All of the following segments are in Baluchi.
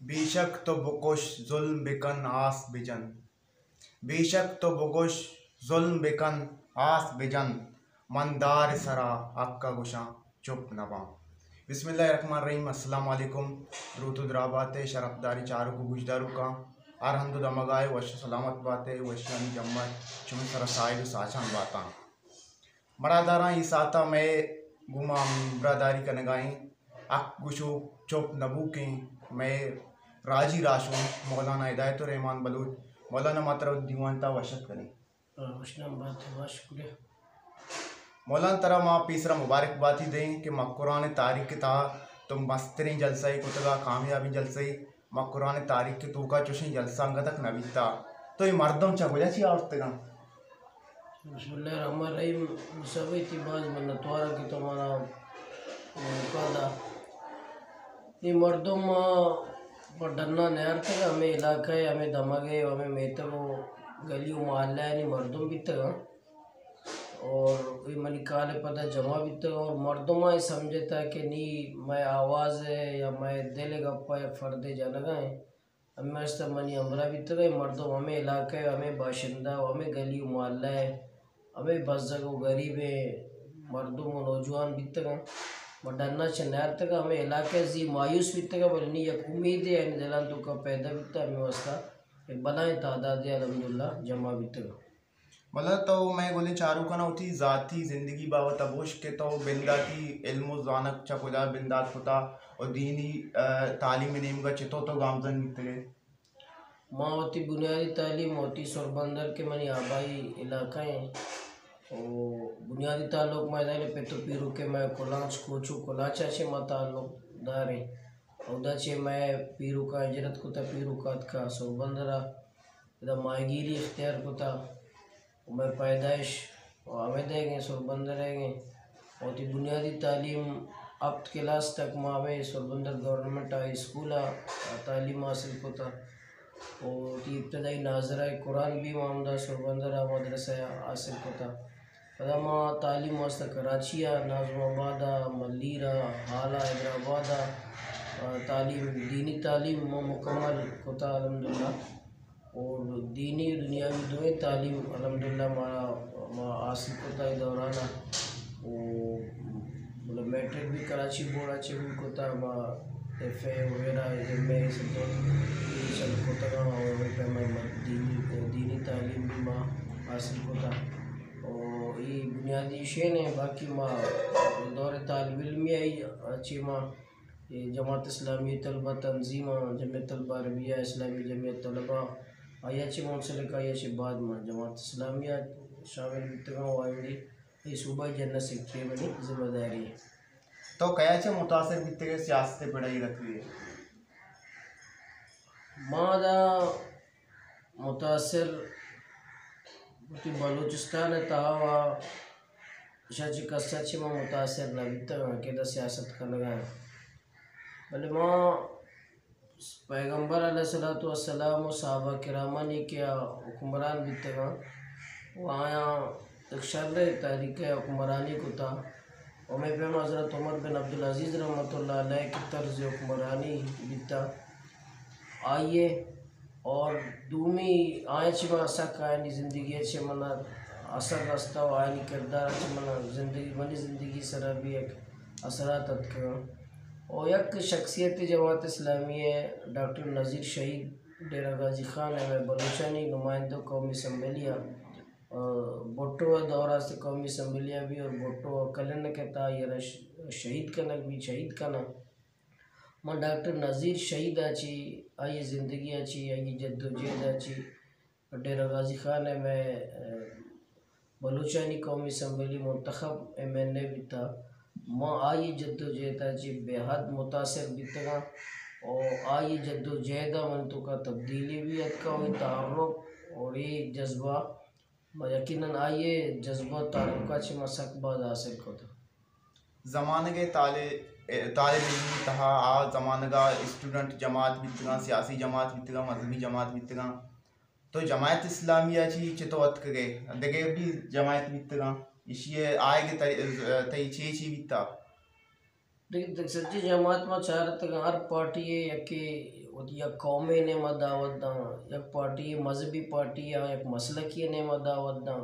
بیشک تو بکش، ظلم بکن، آس بجن۔ بیشک تو بگوش، ظلم بکن، آس بجن، من دار سرا حق ء گوشاں، چپ نہ باں۔ بسم اللہ الرحمن الرحیم۔ السلام علیکم۔ دروت و درابات ء شرفداریں چاروک و گوشداروکاں، ہر ہند و دمگائے وش و سلامت بات ء، وشیانی جمت شمئے سرا ساہیل و ساچان باتاں۔ مڑاداراں، اے ساعت ء مئے گوما ہمبراہداری کنگا ایں، حق گوشوک، چپ نہ بوکیں، مئے راجی راہشون مولانا ہدایت الرحمن بلوچ۔ مولانا، ما ترا دیوان تا وش اتک کنیں۔ وشنام بات ئے، باز شکریہ۔ مولانا، ترا ما پیسرا مبارک باتی دئیں کہ مکران تاریخ ء تہا تو مستریں جلسہ ئے کتگا، کامیابیں جلسہ ئے۔ مکران تاریخ ء توکا چوشیں جلسہ انگتک نہ بیتا۔ تو اے مردم چہ کجا چی آورتگاں؟ بسم اللہ الرحمن الرحیم۔ موسیٰ بھائی، تئی باز منتواراں کہ تو مارا موقع دا۔ اے مردم ما پہ ڈنا نیارتگ، ہمے علاقہ ء، ہمے دمگ ء، ہمے میتگ و گلی و محلہ آنی مردم بیتگاں۔ اور اے منی کال ء پدا جمع بیتگاں اور مردماں اے سمجھتا کہ نی مئے آواز ء یا مئے دل ء گپ ء یک فردے جنگا ایں۔ ہمے واسطہ منی ہمراہ بیتگ ء مردم ہمے علاقہ ء ہمے باشندہ و ہمے گلی و محلہ ء ہمے بزگ و گریبیں مردم و نوجوان بیتگ انت۔ ما ڈنا چہ نیارتگ ء ہمے علاقہ ء زی مایوس بیتگ ء، بلے نی یک امیدے آیانی دلان توکا پیدا بیتگ، ہمے واسطہ یک بلائیں تعدادے الحمدللہ جمع بیتگ۔ ملا، تو مئے گلیں چاروکانا وتی ذاتی زندگی بابت ء بوش کہ تو بنداتی علم و زانگ چہ کجا بندات کتا و دینی، ء، تعلیم نیمگا چتو تو گامزن بیتگے؟ ما وتی بنیادی تعلیم وتی سربندر کہ منی آبائی علاقہ ایں و بنیادی تعلق مئے دائیں پت و پیروکے مئے کلانچ کوچو کلانچا چہ ما تعلق داریں۔ اودا چہ مئے پیروکا ہجرت کتا، پیروکا اتکا سربندرا۔ ادا ماہیگیری اختیار کتا و مئے پیدائش و ہمے دئیگیں سربندر ئیگیں۔ وتی بنیادی تعلیم ہپت کلاس تک ما ہمے سربندر گورنمنٹ ہائی اسکول ء تعلیم حاصل کتا و وتی ابتدائی ناظرہ قرآن بھی ما ہمدا سربندر ء مدرسہ ء حاصل کتا۔ پدا ما تعلیم واسطہ کراچی ء، ناظم آباد ء، ملیر ء، ہال ء، حیدرآباد ء تعلیم، دینی تعلیم ما مکمل کتا الحمدللہ۔ اور دینی و دنیاوی دوئیں تعلیم الحمدللہ ما، ما حاصل کتا اے دوران ء۔ او مطلب میٹرک بھی کراچی بورڈ ء چہ بھی کتا، ما ایف اے وغیرہ، ایم اے، سب چل کتگاں اور ہمے پیم ء دینی، دینی تعلیم بھی ما حاصل کتا۔ او ای بنیادی شین ہیں، باقی ما دور طالب علمی آئی چہ ما اے جماعت اسلامی طلبہ تنظیم آں، جمعیت طلبہ عربیہ، اسلامی جمعیت طلبہ، آئی ء چہ منسلک، آئی ء چہ بعد ما جماعت اسلامی ء شامل بیتگاں و آئندی اے صوبائی جنرل سیکرٹری منی ذمہ داری۔ تو کیا چہ متاثر بیتگے سیاست پڑھائی رکھوی؟ ما دا متاثر وتی بلوچستان ء تہا و اشاں چہ کس ء چہ ما متاثر نہ بیتگاں کہ دا سیاست کنگا انت۔ بلے ما پیغمبر علیہ الصلوۃ والسلام و صحابہ کرامانی کہ آ حکمران بیتگاں و آیاں یک شریں طریقہ ء حکمرانی کتا۔ و ہمے پیم حضرت عمر بن عبدالعزیز رحمۃ اللہ علیہ کہ طرز حکمرانی بیتا آئی ء، اور دومی آیاں چہ ما سک آیانی زندگی ء چہ من اثر رستہ و آیانی کردار ء چہ من زندگی، منی زندگی سرا بھی یک اثرات اتکگاں۔ و یک شخصیت جماعت اسلامی ء ڈاکٹر نذیر شہید ڈیرہ غازی خان ء مئے بلوچانی نمائندہ قومی اسمبلی ء، بھٹو ء دور است قومی اسمبلی ء بھی اور بھٹو ء کلینک ء تہا آئی ء را ش-، شہید کنگ بیت، شہید کناں۔ من ڈاکٹر نذیر شہید ء چہ، آئی ء زندگی ء چہ، آئی ء جد و جہد ء چہ، ڈیرہ غازی خان ء مئے، ء، بلوچانی قومی اسمبلی منتخب ایم این اے بیتا۔ من آئی ء جد و جہد ء چہ بے حد متاثر بیتگاں و آئی ء جد و جہد ء من توکا تبدیلی بھی اتکا و اے تحرک اور اے جذبہ ما یقیناً آئی ء جذبہ و تحرک ء چہ ما سک باز حاصل کت۔ زمانگ ء طالب، طالب علمی تہا آ زمانگ ء اسٹوڈنٹ جماعت بیتگاں، سیاسی جماعت بیتگاں، مذہبی جماعت بیتگاں۔ تو جماعت اسلامی ء چی چتو اتکگ ئے؟ دگہ بھی جماعت بیتگاں، ایشی ء آیگ ء تئی، تئی چے چی بیتا؟ دیکھ، دیکھ، سجیں جماعت ما چارتگ، ہر پارٹی ءَ یکے وتی یک قومے نیما دعوت داں، یک پارٹی مذہبی پارٹی یا یک مسلکی نیما دعوت داں،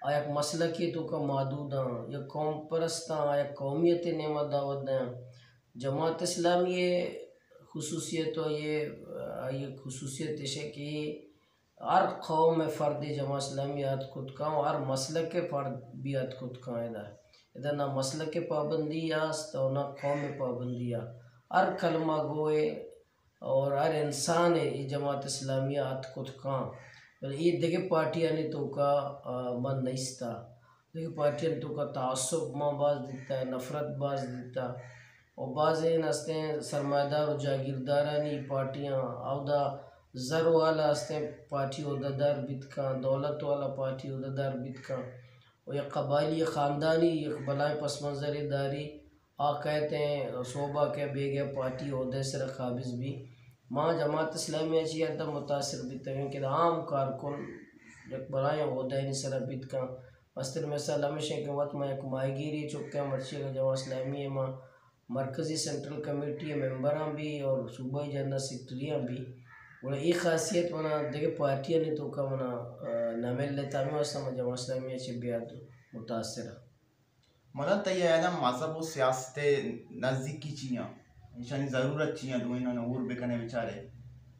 آ یک مسلکی توکا محدود آں، یک قوم پرست آں، آ یک قومیتے نیما دعوت داں۔ جماعت اسلامی ءِ خصوصیت و یہ، آئی خصوصیت اش کہ ہر قوم ءِ فرد جماعت اسلامی ءَ اتک کت کاں و ہر مسلک ءِ فرد بھی اتک کت کاں۔ ادا، ادا نہ مسلک ءِ پابندی است و نہ قوم ءِ پابندی ءَ۔ ہر کلمہ گوئے اور ہر انسان ءَ اے جماعت اسلامی ءَ اتک کت کاں۔ بلے اے دگہ پارٹیانی توکا، آ، من نیستا۔ دگہ پارٹیانی توکا تعصب ما باز دیتا، نفرت باز دیتا۔ و بازیں ہستیں سرمایہ دار و جاگیردارانی پارٹیاں، اودا زر والا ہستیں پارٹی عہدہ دار بیت کاں، دولت والا پارٹی عہدہ دار بیت کاں، و یک قبائلی خاندانی یک بلائیں پس منظرے داری، آ کئیت ایں صوبہ کہ بیگہ پارٹی عہدہ سرا قابض بی۔ ما جماعت اسلامی ءَ چی حد متاثر بیتگیں کہ عام کارکن یک بلائیں عہدہ سرا بیت کاں۔ مستر مثال ہمیش ایں کہ وت ما یک ماہیگیری چکے، مرچی اگر جماعت اسلامی ءَ ما مرکزی سینٹرل کمیٹی ءِ ممبراں بھی اور صوبائی جنرل سیکرٹریاں بھی، گڑا اے خاصیت منا دگہ پارٹیانی توکا منا، آ، نہ ملتا، ہمے واسطہ ما جماعت اسلامی ءَ چہ بے حد متاثر آں۔ مولانا، تئی ہیال ءَ مذہب و سیاست ءِ نزدیکی چی آں؟ ایشانی ضرورت چی آں؟ دوئیناں ہور بکنے بچارے۔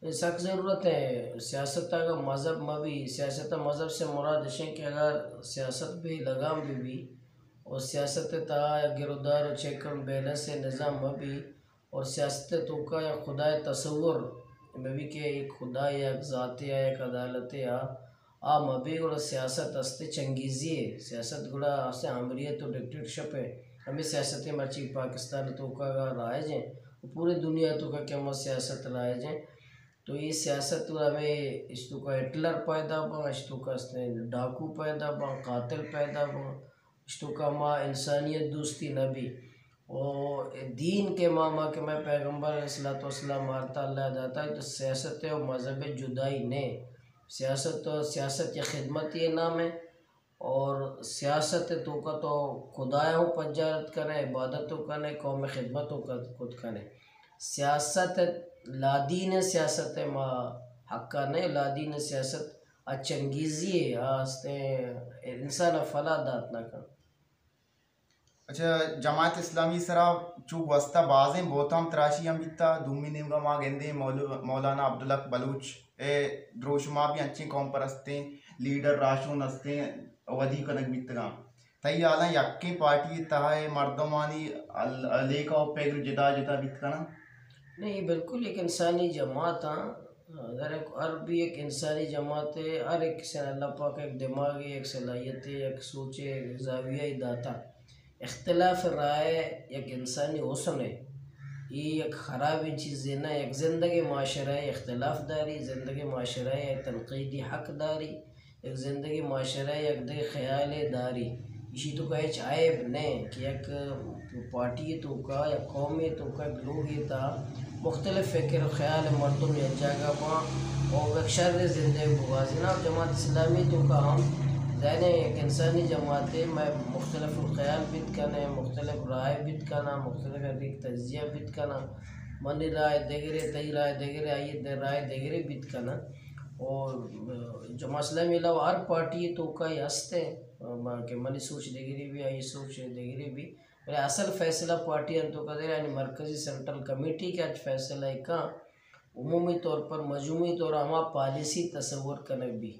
اے سک ضرورت ایں۔ سیاست اگاں مذہب مہ بی، سیاست ءَ مذہب سے مراد اش ایں کہ اگر سیاست بے لگام بہ بی، اور سیاست ءِ تہا یک گرودار و چیک اینڈ بیلنس ءِ نظام مہ بی اور سیاست ءِ توکا یک خدا ءِ تصور مہ بی کہ یک خدائے، یک ذاتے ءَ، یک عدالتے ءَ، آ مہ بی، گڑا سیاست ہستے چنگیزی ءِ، سیاست گڑا ہستے آمریت و ڈکٹیٹرشپ ءِ۔ ہمے سیاست ءِ مرچی پاکستان ءِ توکا رائج ایں و پوری دنیا ءِ توکا کہ ہما سیاست رائج ایں۔ تو اے سیاست گڑا ہمے اشتوکا ہٹلر پیدا باں، اشتوکا ہستیں ڈاکو پیدا باں، قاتل پیدا باں، اشتوکا ما انسانیت دوستی نہ بی۔ و دین کہ ما، ما کہ مئے پیغمبر علیہ الصلوۃ والسلام مارتا اللہ داتا، تو سیاست و مذہب جدائی نہ۔ سیاست و سیاست یا خدمت یہ نام ہے۔ اور سیاست ءِ توکا تو خدایا ہوں پجارت کنے، عبادت ہوں کنے، قوم ءِ خدمت ہوں کت، کت کنے۔ سیاست ءِ، لادین ءِ سیاست ءَ ما حقا نہ، لادین ءِ سیاست ءَ چنگیزی ءَ آ ہستیں انسان ءَ فلاح دات نہ کن۔ اچھا، جماعت اسلامی سرا چو گوستہ بازیں بہتام تراشی ہم بیتا۔ دومی نیمگا ما گندیں مولو-، مولانا عبدالحق بلوچ ءِ دروشما بھی انچیں قوم پرستیں لیڈر راہشون ہستیں ودی کنگ بیتگاں۔ تئی ہیالاں یکیں پارٹی ءِ تہا ءِ مردمانی ال-، لیکہ و پگر جدا جدا بیت کناں؟ نہیں، بالکل یک انسانی جماعت آں۔ اگر ایک، ہر بھی یک انسانی جماعت ہے، ہر ایک سے اللہ پاک ایک دماغ ہے، ایک صلاحیت ہے، ایک سوچ ہے، ایک زاویہ ہے داتا۔ اختلاف رائے یک انسانی حسن ہے۔ یہ یک خرابیں چیزے نہ، یک زندگیں معاشرہ ہے اختلاف داری، زندگیں معاشرہ ہے تنقیدی حق داری۔ یک زندگی معاشرہ یک دگہ خیالے داری، ایشی توکا ہچ عیب نہ کہ یک پارٹی توکا یا قومے توکا یک لوگے تا مختلف فکر و خیال مردم یک جاگہ باں و یک شر زندگی بگوازینا۔ جماعت اسلامی توکا ہم ظاہر ہے یک انسانی جماعتے، مئے مختلف الخیال بیت کنے، مختلف رائے بیت کنا، مختلف یک تجزیہ بیت کنا، منی رائے دگرے، تئی رائے دگرے، آئی رائے دگرے بیت کنا۔ و جماعت اسلامی علاوہ ہر پارٹی توکا ہی ہستے کہ منی سوچ دگری بھی، آئی سوچ دگری بھی، بلے اصل فیصلہ پارٹی انتو کا دے، یعنی مرکزی سینٹرل کمیٹی کے اچ فیصلہ کا عمومی طور پر، مجموعی طور ہما پالیسی تصور کنگ بھی۔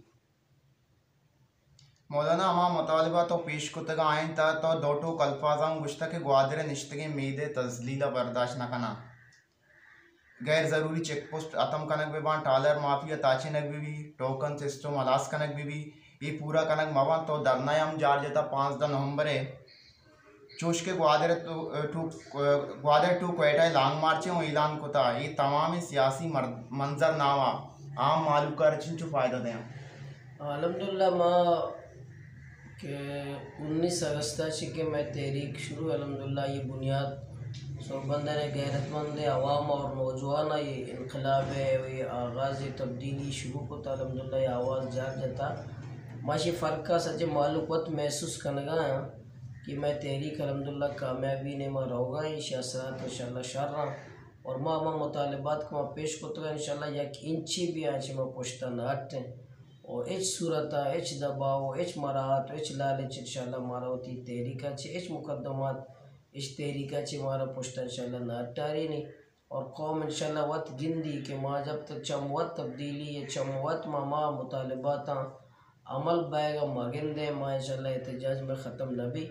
مولانا، ہما مطالبہ تو پیش کتگ آئین تہا تو دو ٹوک الفاظاں گوشتگ کہ گوادر ء نشتگیں مید ء تذلیل ء برداشت نہ کناں۔ غیر ضروری چیک پوسٹ ختم کنگ بہ باں، ٹالر مافیا تاچینگ بہ بی، ٹوکن سسٹم ہلاس کنگ بہ بی، اے پورا کنگ مہ باں تو دھرنا ء ہم جار جتا پانزدہ نومبر ء۔ چوش کہ گوادر ٹو، ٹو، گوادر ٹو کوئٹہ ء لانگ مارچ ء اعلان کتا، اے تمامیں سیاسی مر-، منظر نامہ عام مہلوک ء را چنچو فائدہ دیاں؟ الحمدللہ ما کہ انیس اگست ء چہ کہ مئے تحریک شروع، الحمدللہ یہ بنیاد سربندر ء غیرت مند ء عوام اور نوجوان ء یہ انقلاب ء یہ آغاز ء تبدیلی شروع کتا، الحمدللہ یہ آواز جار جتا۔ ما شی فرق ء سچ مہلوک وت محسوس کنگا آں۔ کہ مئے تحریک الحمدللہ کامیابی نیما روگا ایں، ایشی اثرات انشاءاللہ شر آں۔ اور ما ہما مطالبات کہ ما پیش کتگا انشاءاللہ یک انچی بھی آں چہ ما پشتا نہ ہٹیں۔ اور ہچ صورتا، ہچ دباؤ، ہچ مراعات، ہچ لالچ انشاءاللہ مارا وتی تحریکا چہ ہچ مقدمات، ہچ تحریکا چہ مارا پشتا انشاءاللہ نہ ہٹارینی۔ اور قوم انشاءاللہ وت گندی کہ ما جب تک چم وت تبدیلی یا چم وت ما، ما مطالباتاں عمل بئیگا مہ گندیں، ما انشاءاللہ احتجاج مئے ختم نہ بی۔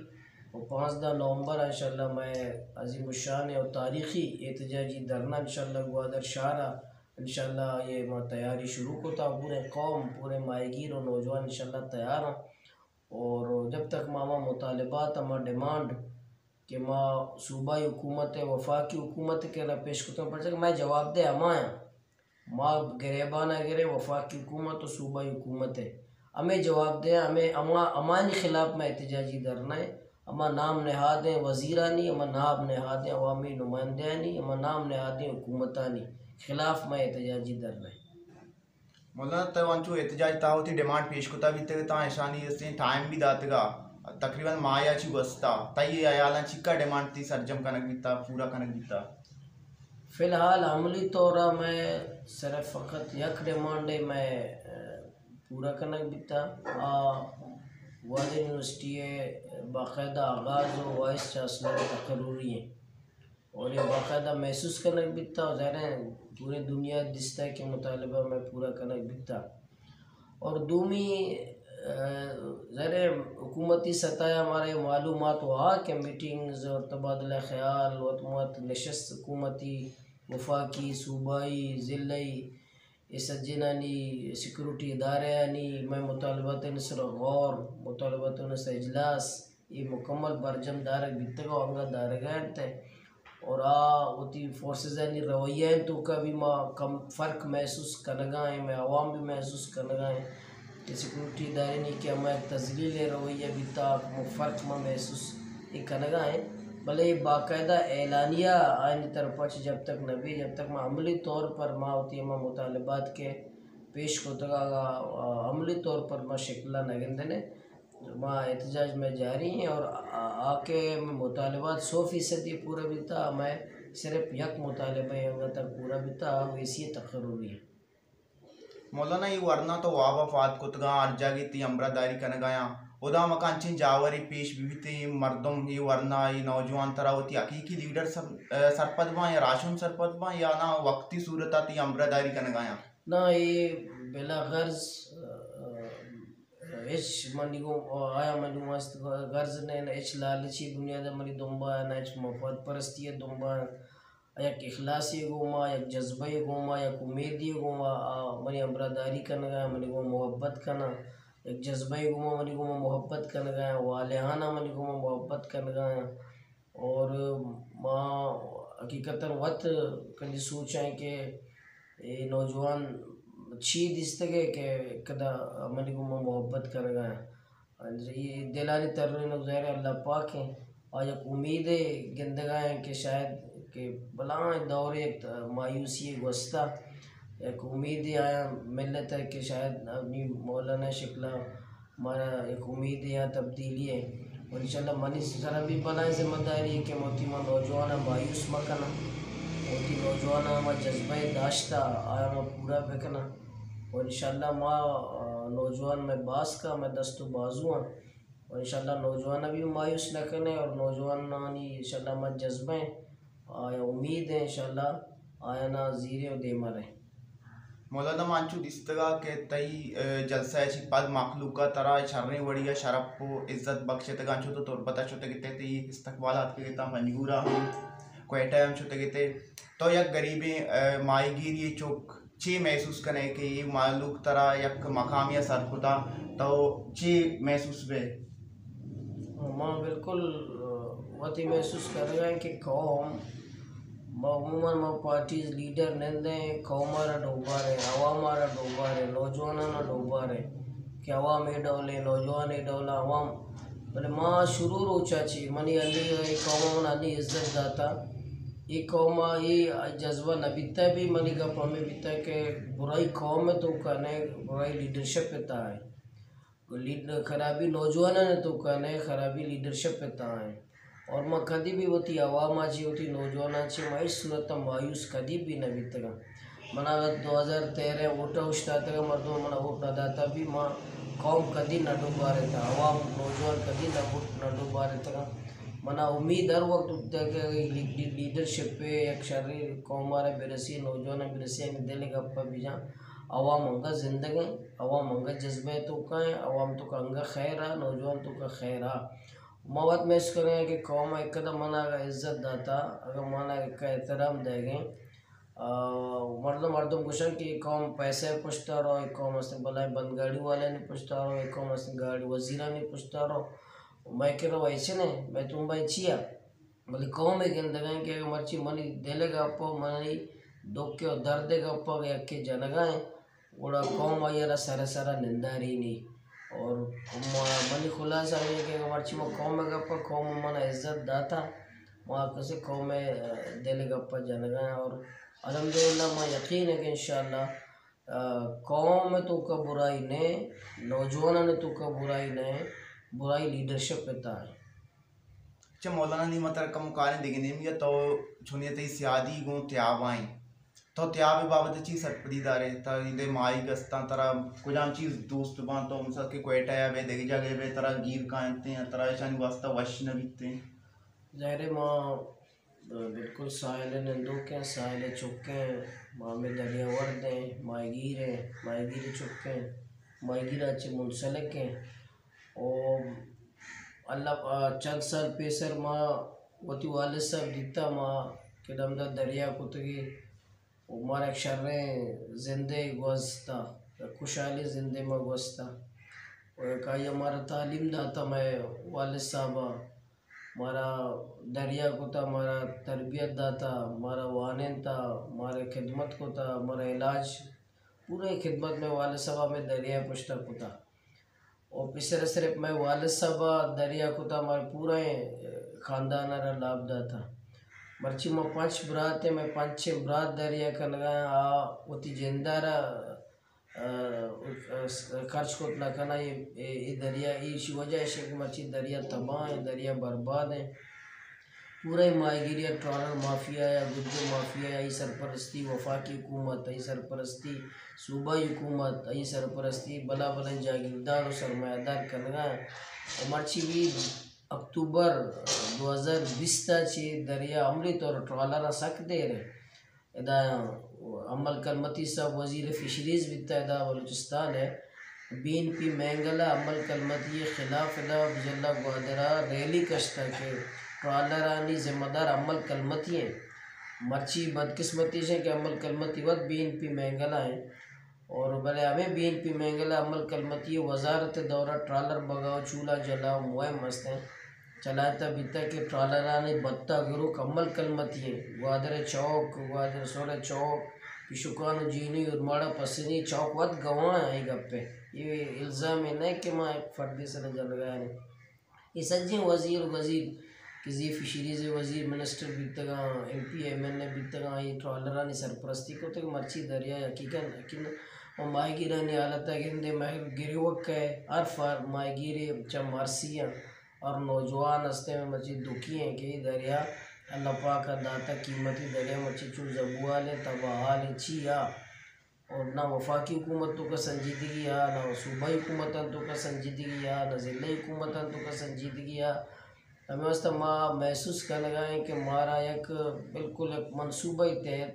و پانزدہ نومبر انشاءاللہ مئے عظیم الشان اور تاریخی احتجاجی دھرنا انشاءاللہ گوادر شہر آ انشاءاللہ یہ ما تیاری شروع کتا۔ پورے قوم، پورے ماہیگیر و نوجوان انشاءاللہ تیار ہیں۔ اور جب تک ما، ما مطالبات، ما ڈیمانڈ کہ ما صوبائی حکومت ء، وفاقی حکومت ء کرا پیش کتوں، پرچا کہ مئے جواب دہ ہما آں۔ ما گریبان ء گریں وفاقی حکومت و صوبائی حکومت ء۔ ہمے جواب دہ آں، ہمے ہما، ہمانی خلاف ما احتجاجی دھرنا ایں۔ ہما نام نہادیں وزیرانی، ہما نام نہادیں عوامی نمائندہانی، ہما نام نہادیں حکومتانی خلاف ما احتجاجی دھرنا ایں۔ مولانا، تو انچو احتجاج تہا وتی ڈیمانڈ پیش کتا بیتگ، تاں اشانی استیں ٹائم بھی داتگا، تقریباً ماہ یا چی گوستا، تئی ہیالاں چکا ڈیمانڈ تئی سرجم کنگ بیتا، پورا کنگ بیتا؟ فی الحال عملی طور ء مئے صرف فقط یک ڈیمانڈ ء مئے، ء، پورا کنگ بیتا۔ آ گوادر یونیورسٹی ء باقاعدہ آغاز و وائس چانسلر ء تقرری ہیں۔ اور یہ باقاعدہ محسوس کنگ بیتا، ظاہر ہے پورے دنیا دیستا کہ مطالبہ میں پورا کنگ بیتا۔ اور دومی، آ، ظاہر ہے حکومتی سطح ہمارے معلومات ہوا کہ میٹنگز اور تبادلہ خیال، وت مت نشست حکومتی، وفاقی، صوبائی، ضلعی، اے سجنانی سیکورٹی ادارہانی مئے مطالباتانی سر غور، مطالباتانی سر اجلاس، اے مکمل برجم دارگ بیتگ و انگا دارگا انت اور آ وتی فورسزانی رویہ انت توکا بھی ما کم فرق محسوس کنگا ہیں، مئے عوام بھی محسوس کنگا ہیں کہ سیکورٹی ادارہانی کہ ہما یک تذلیل رویہ بیتا، کمو فرق ما محسوس اے کنگا ہیں، بلے اے باقاعدہ اعلانیہ آیانی طرفا چہ جب تک نہ بی، جب تک ما عملی طور پر ما وتی ہما مطالبات کہ پیش کتگ آگا، آ، عملی طور پر ما شکلا نہ گندنے۔ ما احتجاج میں جاری ہیں اور آ، آ کہ مطالبات سو فیصدی پورا بیتا، میں صرف یک مطالبہ انگا تک پورا بیتا، آ ویسی تقرری ہے۔ مولانا، اے ورنا تو وابا پاد کتگاں، ہر جاگہ تئی ہمراہداری کنگایاں۔ ہدا مکا انچیں جاورے پیش بہ بیت، اے مردم، اے ورنا، اے نوجوان ترا وتی حقیقی لیڈر سر-، ء، سرپد باں یا راہشون سرپد باں یا نا وقتی صورتا تئی ہمراہداری کنگایاں؟ نا، اے بلا غرض، ء، ء، ہچ منی گوں، آیا منی گوں است غرض نہ، نہ ہچ لالچی بنیاد منی دنبا، نہ ہچ مفاد پرستی دنبا۔ یک اخلاصے گوما، یک جذبہ گوما، یک امیدے گوما، آ منی ہمراہداری کنگا، منی گوما محبت کنا، یک جذبہ گوما منی گوما محبت کنگا، والہانا منی گوما محبت کنگا۔ اور ما حقیقتاً وت کدی سوچاں کہ اے نوجوان چی دیستگے کہ کدا منی گوما محبت کنگا۔ اے دلانی ترینگ ظاہر اللہ پاک ہیں۔ آ یک امیدے گندگا ہیں کہ شاید کہ بلاہیں دورے یک مایوسی گوستا، یک امیدے آیا ملت ہے کہ شاید نی مولانا شکلا مارا یک امیدے یا تبدیلی ہے۔ و انشاءاللہ منی سرا بھی بلاہیں ذمہ داری ہے کہ من وتی ما نوجواناں مایوس مکناں، وتی نوجواناں ما جذبہ داشتا آیا ما پورا بکناں۔ و انشاءاللہ ما، آ، نوجوان میں باسکا، میں دست و بازو آں۔ و انشاءاللہ نوجواناں بھی مایوس نہ کنے اور نوجوانانی انشاءاللہ ما جذبہ ہیں، آیا امید ہے انشاءاللہ آیا نا زیرے و دیما رہے۔ مولانا، ما انچو دیستگا کہ تئی، ء، جلسہ ء چی پد مخلوق ء ترا شریں وڑی ء شرپ و عزت بخشتگا، انچو تو تربت ء شتگ ات ئے، تئی استقبال ء اتکگ ات آں، پنجگور ء ہم، کوئٹہ ء ہم شتگ ات ئے۔ تو یک گریبیں، ء، ماہیگیری چک چے محسوس کنے کہ اے مہلوک ترا یک مقامے ء سر کتا، تو چے محسوس بئے؟ ما بالکل، ء، وتی محسوس کنگا ایں کہ قوم، ما عموماً ما پارٹیز لیڈر نندیں، قوم ء را ڈوباریں، عوام ء را ڈوباریں، نوجوانان ء ڈوباریں کہ عوام اے ڈولیں، نوجوان اے ڈولاں، عوام۔ بلے ما شروع روچا چی منی انی اے قوم ء من انی عزت داتا، اے قوم ء اے جذبہ نہ بیتا، بھی منی گپ ہمیں بیتا کہ برائی قوم ء توکا نہ، برائی لیڈرشپ ء تہا ہے۔ لیڈ-، خرابی نوجوانانی توکا نہ، خرابی لیڈرشپ ءِ تہا ایں۔ اور ما کدی بھی وتی عوام ءَ چہ، وتی نوجواناں چہ ما ہچ صورت ءَ مایوس کدی بھی نہ بیتگاں۔ منا اگاں دو ہزار تیرہ ءَ ووٹ ءَ اوشتاتگاں، مردم منا ووٹ نہ داتا بھی، ما قوم کدی نہ ڈوبارتا، عوام نوجوان کدی نہ ووٹ نہ ڈوبارتگاں۔ منا امید ہر وقت بوتگ کہ اگہ لی-، لی-، لیڈرشپ ءِ یک شریں قوم ءَ را برسی، نوجواناں برسی، آیانی دل ءِ گپ ءَ بجاں۔ عوام انگت زندگ ایں، عوام انگت جذبہ ءِ توکا ایں، عوام توکا انگت خیر ءَ، نوجوان توکا خیر ءَ۔ ما وت محسوس کنگا کہ قوم ءَ یک قدم منا اگاں عزت داتا، اگاں منا یک احترام دئیگیں، آ، مردم، مردم گوشن کہ اے قوم پیسہ ءِ پشتا رو، اے قوم استیں بلائیں بندگاڑی والانی پشتا رو، اے قوم استیں گاڑی وزیرانی پشتا رو۔ مئے کرا ہچ نہ، مئے تمبا چیا؟ بلے قوم ءَ گندگا ایں کہ اگاں مرچی منی دل ءِ گپ ءُ منی ڈکھ ءُ درد ءِ گپ ءَ یکے جنگا ایں، گڑا قوم آئی ءَ را سر ءَ سر ءَ نندارینی۔ اور ما، منی خلاصہ ہمے کہ اگاں مرچی ما قوم ءِ گپ ءَ، قوم ءَ منا عزت داتا، ما کسے قوم ءِ دل ءِ گپ ءَ جنگا ایں۔ اور الحمدللہ ما یقین ہے کہ انشاءاللہ، آ، قوم ءِ توکا برائی نہ، نوجوانانی توکا برائی نہ، برائی لیڈرشپ ءِ تہا ایں۔ اچھا مولانا، نی ما ترا کمو کاریں دگہ نیمگے ءَ، تو چونی تئی سیادی گوں تیاب ءَ ایں۔ تو تیاب ءِ بابت ءَ چی سرپدی دارے؟ ترا ایدے ماہیگ استاں، ترا کجام چیز دوست باں؟ تو مثال کہ کوئٹہ ءَ بئے، دگہ جاگہے بئے، ترا گیر کاینت ایں، ترا ایشانی واسطہ وش نہ بیت ایں؟ ظاہر ہے ما بالکل ساحل ءِ نندوک ایں، ساحل ءِ چک ایں، ما ہمے دریا ورد ایں، ماہیگیر ایں، ماہیگیر ءِ چک ایں، ماہیگیر ءَ چہ منسلک ایں۔ او اللہ، آ، چند سال پیسر ما وتی والد صاحب دیتا، ما کہ ہمدا دریا کتگی و مارا یک شریں زندے گوزتا، یک خوشحالیں زندے ما گوزتا۔ و یک آئی ءَ مارا تعلیم داتا، مئے والد صاحب ءَ مارا دریا کتا، مارا تربیت داتا، مارا وانینتا، مارا خدمت کتا، مارا علاج، پورا خدمت مئے والد صاحب ءَ مئے دریا پشتا کتا۔ و پسر صرف مئے والد صاحب ءَ دریا کتا، مئے پورا خاندان ءَ را لاپ داتا۔ مرچی ما پنچ برات ایں، مئے پنچیں برات دریا کنگا ایں، آ وتی جند ءَ را، آ، آ، خرچ کت نہ کناں۔ اے، اے، اے دریا، ایشی وجہ ایش کہ مرچی دریا تباہ ایں، دریا برباد ایں۔ پورا ماہیگیری ءَ ٹرالر مافیا یا گجو مافیا یا ای سرپرستی وفاقی حکومت، ای سرپرستی صوبائی حکومت، ای سرپرستی بلا بلیں جاگیردار و سرمایہ دار کنگا ایں۔ و مرچی بھی اکتوبر دو ہزار بیست ءَ چہ دریا عملی طور ٹرالر سک دیر ایں۔ ادا امل کلمتی صاحب وزیر فشریز بیتا ادا بلوچستان ءَ۔ بی این پی مینگل ءَ امل کلمتی ءِ خلاف ادا ضلع گوادر ءَ ریلی کشتا کہ ٹرالرانی ذمہ دار امل کلمتی ایں۔ مرچی بدقسمتی اش ایں کہ امل کلمتی وت بی این پی مینگل ءَ ایں۔ اور بلے ہمے بی این پی مینگل ءَ امل کلمتی ءِ وزارت ءِ دور ءَ ٹرالر بگا و چولہ جلا و مہم است ایں۔ چلائینتا بیتا کہ ٹرالرانی بتہ گروک امل کلمتی ایں۔ گوادر ءِ چوک، گوادر سور ءِ چوک، پیشکان و جینی، اورماڑہ پسنی چوک وت گواہ ایں اے گپ ءِ۔ اے الزام اے نہ کہ ما یک فردے سر ءَ جنگا ایں۔ اے سجیں وزیر و گزیر کہ زی فشریز ءِ وزیر، منسٹر بیتگاں، ایم پی، ایم این اے بیتگاں، اے ٹرالرانی سرپرستی کتگ، مرچی دریا یقیناً، یقیناً ما ماہیگیرانی حالت ءَ گندیں، ماہیگیر گریوک ءِ، ہر فار-، ماہیگیرے چہ مارسی ایں۔ ہر نوجوان ہستیں، مرچی دکھی ایں کہ اے دریا اللہ پاک ءَ داتا، قیمتی دریا، مرچی چو زبوال ایں، تباہ حال ایں، چیا؟ اور نہ وفاقی حکومت توکا سنجیدگی آ، نہ صوبائی حکومتاں توکا سنجیدگی آ، نہ ضلعی حکومتاں توکا سنجیدگی آ۔ ہمے واسطہ ما محسوس کنگا ایں کہ مارا یک بالکل یک منصوبہ ءِ تحت،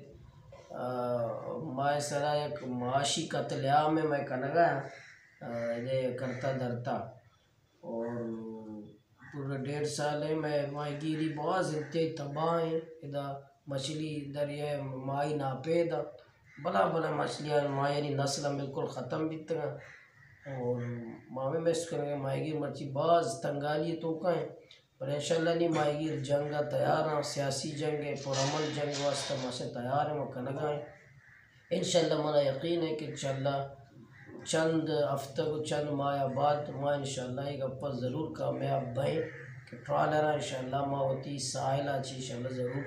آ، مئے سرا یک معاشی قتل عام ءَ مئے کنگا، آ، ادے کرتا دھرتا۔ اور پورا ڈیڑھ سال ءَ مئے ماہیگیری باز انتہائی تباہ ایں۔ ادا مچھلی دریا ءَ ماہی ناپید اَنت۔ بلاں بلاں مچھلیاں، ماہیانی نسل ہم بالکل ختم بیتگ اَنت۔ اور ما ہمے محسوس کنگ ءَ ماہیگیر مرچی باز تنگھالی ءِ توکا ایں۔ پر انشاءاللہ نی ماہیگیر جنگ ءَ تیار اَنت، سیاسی جنگ ءَ، پرامن جنگ ءِ واسطہ ما شہ تیار ایں، ما کنگا ایں۔ انشاءاللہ منا یقین ایں کہ انشاءاللہ چند ہفتگ و چند ماہ بعد ما انشاءاللہ اے گپ ءَ ضرور کامیاب بئیں کہ ٹرالراں انشاءاللہ ما وتی ساحل ءَ چہ انشاءاللہ ضرور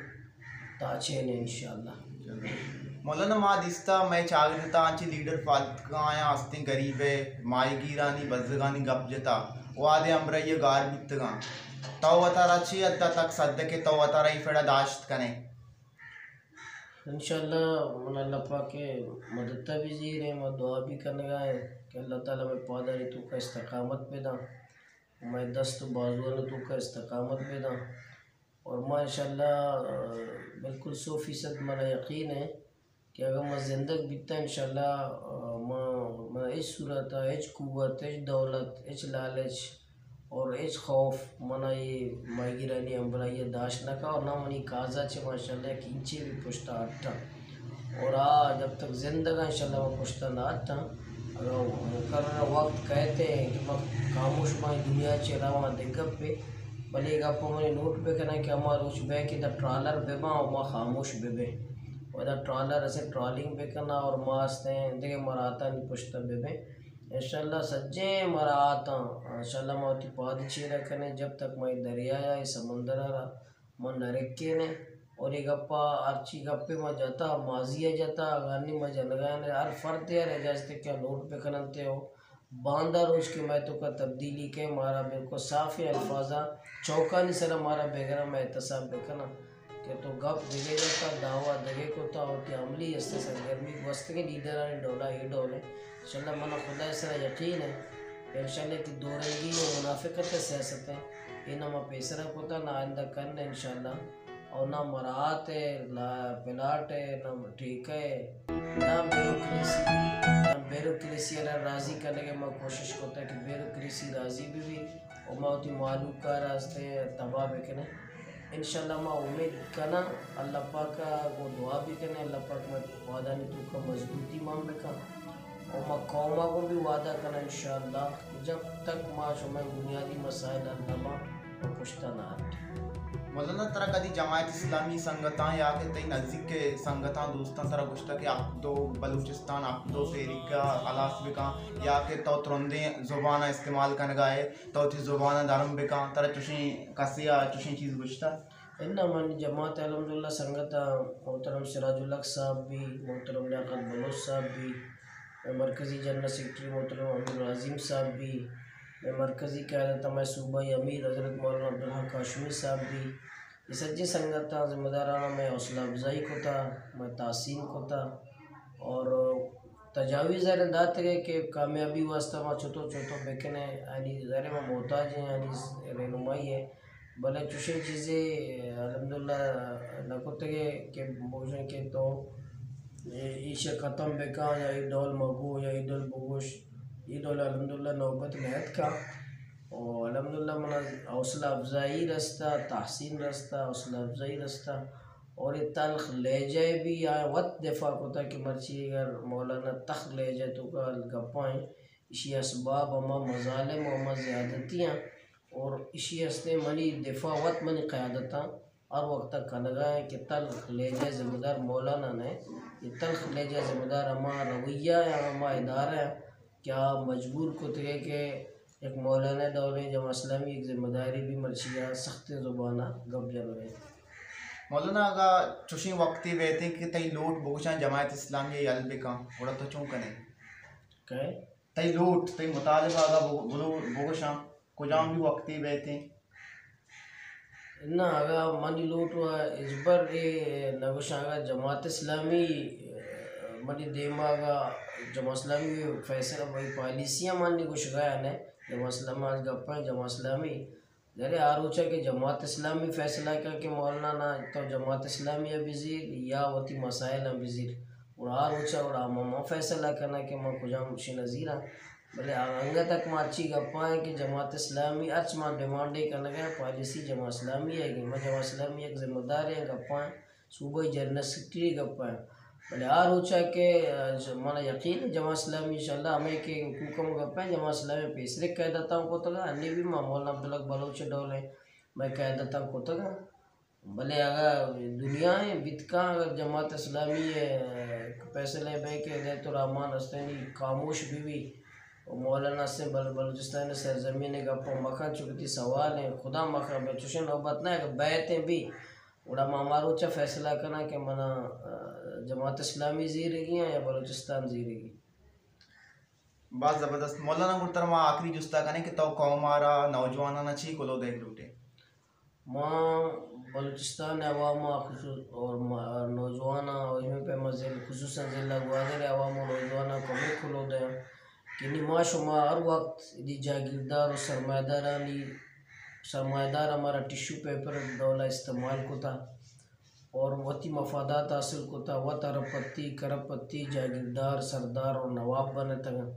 تاچین ایں انشاءاللہ۔ مولانا، ما دیستا مئے چاگرد ءَ انچیں لیڈر پالتگاں آیاں ہستیں، غریب ءِ، ماہیگیرانی، بزگانی گپ جتا، وہدے ہمراہی ءَ گار بیتگاں۔ تو وتارا چی حد ءَ تک سدک ئے، تو وتارا اے پڑ ءَ داشت کن ئے؟ انشاءاللہ من اللہ پاک ءِ مدت ءَ بھی زیریں، ما دعا بھی کنگا ایں کہ اللہ تعالی مئے پادانی توکا استقامت بداں، مئے دست و بازوانی توکا استقامت بداں۔ اور ما انشاءاللہ، آ، بالکل سو فیصد منا یقین ہے کہ اگر ما زندگ بیتاں انشاءاللہ، آ، ما، منا ہچ صورت ءَ، ہچ قوت، ہچ دولت، ہچ لالچ اور ہچ خوف منا اے ماہیگیرانی ہمراہی ءَ داشت نہ کن اور نہ منی کاز ءَ چہ ما انشاءاللہ یک اینچے بھی پشت ءَ ہٹاں۔ اور آ جب تک زندگ آں انشاءاللہ ما پشت ءَ نہ ہٹاں۔ اگاں مقررہ وقت کئیت کہ ما خاموش باں، دنیا چہ رواں، دگہ گپے، بلے اے گپ ءَ منی نوٹ بہ کناں کہ ہما روچ بہ کہ ادا ٹرالر بہ باں و ما خاموش بہ بیں۔ و ادا ٹرالر اسے ٹرالنگ بہ کناں اور ما استیں دگہ مراعاتانی پشت ءَ بہ بیں۔ انشاءاللہ سجیں مراعاتاں انشاءاللہ ما وتی پاد چیر ءَ کنیں، جب تک ما اے دریا ءَ، اے سمندر ءَ را ما نہ رکینیں۔ اور اے گپ ءَ ہرچی گپے ما جتا، ماضی ءَ جتا، اگاں نی ما جنگا ایں، ہر فردے ءَ را اجازت ہے کہ آ نوٹ بہ کننت ءُ باندا روچ کہ مئے توکا تبدیلی کئے، مارا بالکل صافیں الفاظاں چوکانی سرا مارا بگراں، مئے احتساب بکناں کہ تو گپ دگہ جتا، دعویٰ دگہ کتا، وتی عملی ہستیں سرگرمی گوستگیں لیڈرانی ڈولا اے ڈول ایں۔ انشاءاللہ منا خدا ءِ سرا یقین ہے کہ انشاءاللہ کہ دو رنگی و منافقت ءِ سیاست ہے، اے نہ ما پیسرا کتا، نہ آئندہ کن انشاءاللہ۔ اور نہ مراعات ہے، نہ پلاٹ ہے، نہ ٹھیکہ ہے، نہ بیوروکریسی، نہ بیوروکریسی ءَ را راضی کنگ ءَ ما کوشش کتا کہ بیوروکریسی راضی بہ بی اور ما وتی مہلوک ءَ را استیں تباہ بکنیں۔ انشاءاللہ ما امید کناں، اللہ پاک ءَ گوں دعا بکنیں، اللہ پاک مئے وعدانی توکا مضبوطی مان بکن۔ و ما قوم ءَ گوں بھی وعدہ کناں انشاءاللہ کہ جب تک ما شمئے بنیادی مسائل حل نہ باں، ما پشت ءَ نہ ہٹیں۔ مولانا، ترا کدی جماعت اسلامی سنگتاں یا کہ تئی نزیک ءِ سنگتاں، دوستاں ترا گوشتہ کہ حق دو بلوچستان، حق دو تحریک ءَ ہلاس بکن، یا کہ تو ترندیں زبان ءَ استعمال کنگا ئے، تو وتی زبان ءَ نرم بکن، ترا چشیں کسے ءَ چشیں چیز گوشتہ؟ اناں، منی جماعت ءِ الحمدللہ سنگت ءَ محترم سراج الحق صاحب بھی، محترم لیاقت بلوچ صاحب بھی، مئے مرکزی جنرل سیکرٹری محترم عبدالعظیم صاحب بھی، مئے مرکزی قیادت ءِ مئے صوبائی امیر حضرت مولانا عبدالحق ہاشمی صاحب بھی، اے سجیں سنگتاں، ذمہ داراں مئے حوصلہ افزائی کتا، مئے تحسین کتا اور تجاویز ءَ را داتگ ئے کہ کامیابی واسطہ ما چتو چتو بکنیں، آنی ذرے ما محتاج ایں، آنی رہنمائی ءِ۔ بلے چوشیں چیزے الحمدللہ نہ کتگ ئے کہ بگوشیں کہ تو ایشی ءَ ختم بکن یا اے ڈول مگو یا اے ڈول بگوش، اے ڈول الحمدللہ نوبت نہ اتکا۔ و الحمدللہ منا حوصلہ افزائی رستا، تحسین رستا، حوصلہ افزائی رستا۔ اور اے تلخ لہجہ ءَ بھی آ وت دفاع کتا کہ مرچی اگر مولانا تلخ لہجہ ءِ توکا گپاں، ایشی اسباب ہما مظالم و ہما زیادتی آں اور ایشی ہستیں منی دفاع وت منی قیادتاں ہر وقت ءَ کنگا ایں کہ تلخ لہجہ ءِ ذمہ دار مولانا نہ، اے تلخ لہجہ ءِ ذمہ دار ہما رویہ یا ہما ادارہ آں کہ آ مجبور کتگ ئے کہ یک مولانا ڈولیں جماعت اسلامی یک ذمہ داری بھی مرچی آ سختیں زبان ءَ گپ جنگ ءَ۔ مولانا، اگاں چوشیں وقتے بیتیں کہ تئی لوٹ بگوشاں جماعت اسلامی ءَ یل بکن، گڑا تو چون کنئے؟ کئے؟ تئی لوٹ، تئی مطالبہ اگاں بگو-، بلو-، بگوشاں، کجام بھی وقتے بیتیں؟ نہ، اگاں منی لوٹ و ہچبر اے نہ گوشاں، اگاں جماعت اسلامی، منی دیما اگاں جماعت اسلامی فیصلہ، بھئی پالیسیاں من نی گوشگا نہ، جماعت اسلام آج گپاں جماعت اسلامی، یعنی آ روچا کہ جماعت اسلامی فیصلہ کن کہ مولانا نا تو جماعت اسلامی ءَ بزیر یا وتی مسائل ءَ بزیر، گڑا آ روچا گڑا ما، ما فیصلہ کناں کہ ما کجام شے نزیراں۔ بلے انگت تک ما ہرچی گپاں کہ جماعت اسلامی ہرچ ما ڈیمانڈے کنگا، پالیسی جماعت اسلامی ءِ، ما جماعت اسلامی یک ذمہ داریں گپاں۔ صوبائی جنرل سیکرٹری گپ ءَ، بلے آ روچ ءَ کہ، آ، ج-، من ءَ یقین ہے جماعت اسلامی انشاءاللہ ہمے کہ حقوق ءِ گپ ءَ، جماعت اسلامی پیسرے قیادتاں کتگ ءَ، انی بھی ما مولانا عبدالحق بلوچ ءِ ڈول ءَ مئے قیادتاں کتگ ءَ۔ بلے اگاں دنیا ءَ بیت کن اگر جماعت اسلامی ءِ، آ، فیصلہ بہ کہ ہدایت الرحمان حسینی خاموش بہ بی، و مولانا حسین بل-، بلوچستان ءِ سرزمین ءِ گپ ءَ مکن، چونکہ تئی سوال ءَ خدا مکن، بلے چوشیں نوبت نہ اگر بیت ءَ بھی، گڑا ما ہما روچ ءَ فیصلہ کناں کہ منا، آ، جماعت اسلامی زیرگی ایں یا بلوچستان زیرگی۔ باز زبردست۔ مولانا، گڑا ترا ما آخری جستا کنیں کہ تو قوم ءَ را، نوجواناں ءَ چی کلوہ دئیگ لوٹ ئے؟ ما بلوچستان ءِ عوام ءَ خصوص-، اور ما-، نوجواناں اور ہمے پیما ضلع، خصوصاً ضلع گوادر ءِ عوام ءُ نوجواناں کمو کلوہ دیاں کہ نی ما شما ہر وقت دی جاگیردار ءُ سرمایہ دارانی، سرمایہ دار ہمارا ٹشو پیپر ڈولا استعمال کتا اور وتی مفادات حاصل کتا، وت ارب پتی، کرب پتی جاگیردار، سردار اور نواب بنتگاں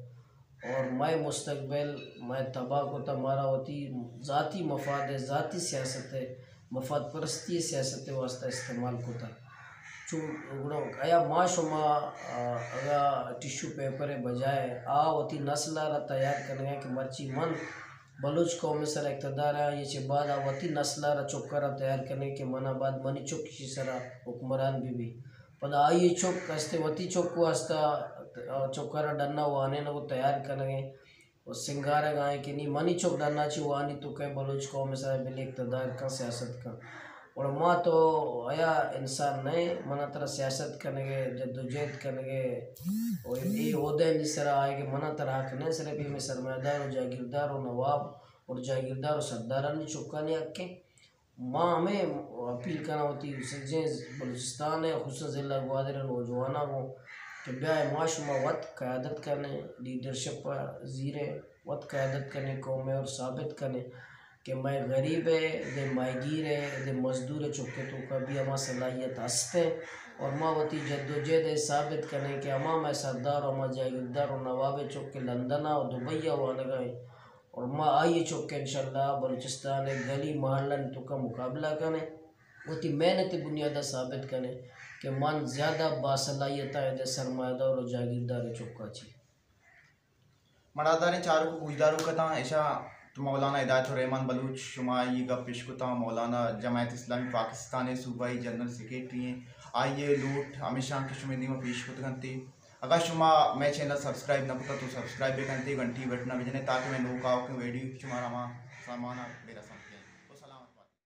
اور مئے مستقبل مئے تباہ کتا، مارا وتی ذاتی مفاد ءِ، ذاتی سیاست ءِ، مفاد پرستی ءِ سیاست ءِ واسطہ استعمال کتا۔ چون گڑا آیا ما شما، آ، اگا ٹشو پیپر ءِ بجائے آ وتی نسل ءَ را تیار کنگا کہ مرچی من بلوچ قوم ءِ سرا اقتدار ءَ آں، آئی ءَ چہ بعد آ وتی نسل ءَ را، چک ءَ را تیار کنیں کہ منا بعد منی چک ایشی سرا حکمران بہ بی۔ پدا آئی ءِ چک ہستے وتی چک واسطہ چک ءَ را ڈن ءَ وانینگ ءُ تیار کنگ ءَ ءُ سنگارگ ءَ ایں کہ نی منی چک ڈن ءَ چہ وانی تو کئے بلوچ قوم ءِ سرا بلے اقتدار کن، سیاست کن۔ گڑا ما تو آیا انسان نہ ایں، منا ترا سیاست کنگ ءَ، جدوجہد کنگ ءَ، او اے عہدہانی سرا آئیگ ءِ منا ترا حق نہ ایں، صرف اے مئے سرمایہ دار ءُ جاگیردار ءُ نواب اور جاگیردار ءُ سردارانی چکانی حق ایں۔ ما ہمے اپیل کناں وتی سجیں بلوچستان ءِ، خصوصاً ضلع گوادر ءِ نوجواناں گوں کہ بیائے ما شما وت قیادت کنیں، لیڈرشپ ءَ زیریں، وت قیادت کنیں قوم ءَ اور ثابت کنیں کہ مئے غریب ءِ، دے ماہیگیر ءِ، دے مزدور ءِ چک ءِ توکا بھی ہما صلاحیت ہست ایں اور ما وتی جدوجہد ءَ ثابت کنیں کہ ہما مئے سردار ءُ ہما جاگیردار ءُ نواب ءِ چک کہ لندن ءَ ءُ دبئی ءَ وانگا ایں اور ما آئی ءِ چک ءَ انشاءاللہ بلوچستان ءِ گلی محلانی توکا مقابلہ کنیں، وتی محنت ءِ بنیاد ءَ ثابت کنیں کہ من زیادہ باصلاحیت آں ادے سرمایہ دار ءُ جاگیردار ءِ چکا چی۔ مڑاداریں چاروک ءُ گوشداروک اتاں، اشاں تو مولانا ہدایت الرحمن بلوچ، شما آئی ءِ گپ اشکتاں، مولانا جماعت اسلامی پاکستان ءِ صوبائی جنرل سیکرٹری ایں، آئی ءِ لوٹ ہمیشاں کہ شمے دیما پیش کتگ انت۔ اگاں شما مئے چینل سبسکرائب نہ کتگ تو سبسکرائب بہ کنت، گھنٹی بٹن ءَ بجنے تاکہ مئے نوک آؤکیں ویڈیو شمارا ہما سامان ءَ بہ رسنت۔ و سلامت۔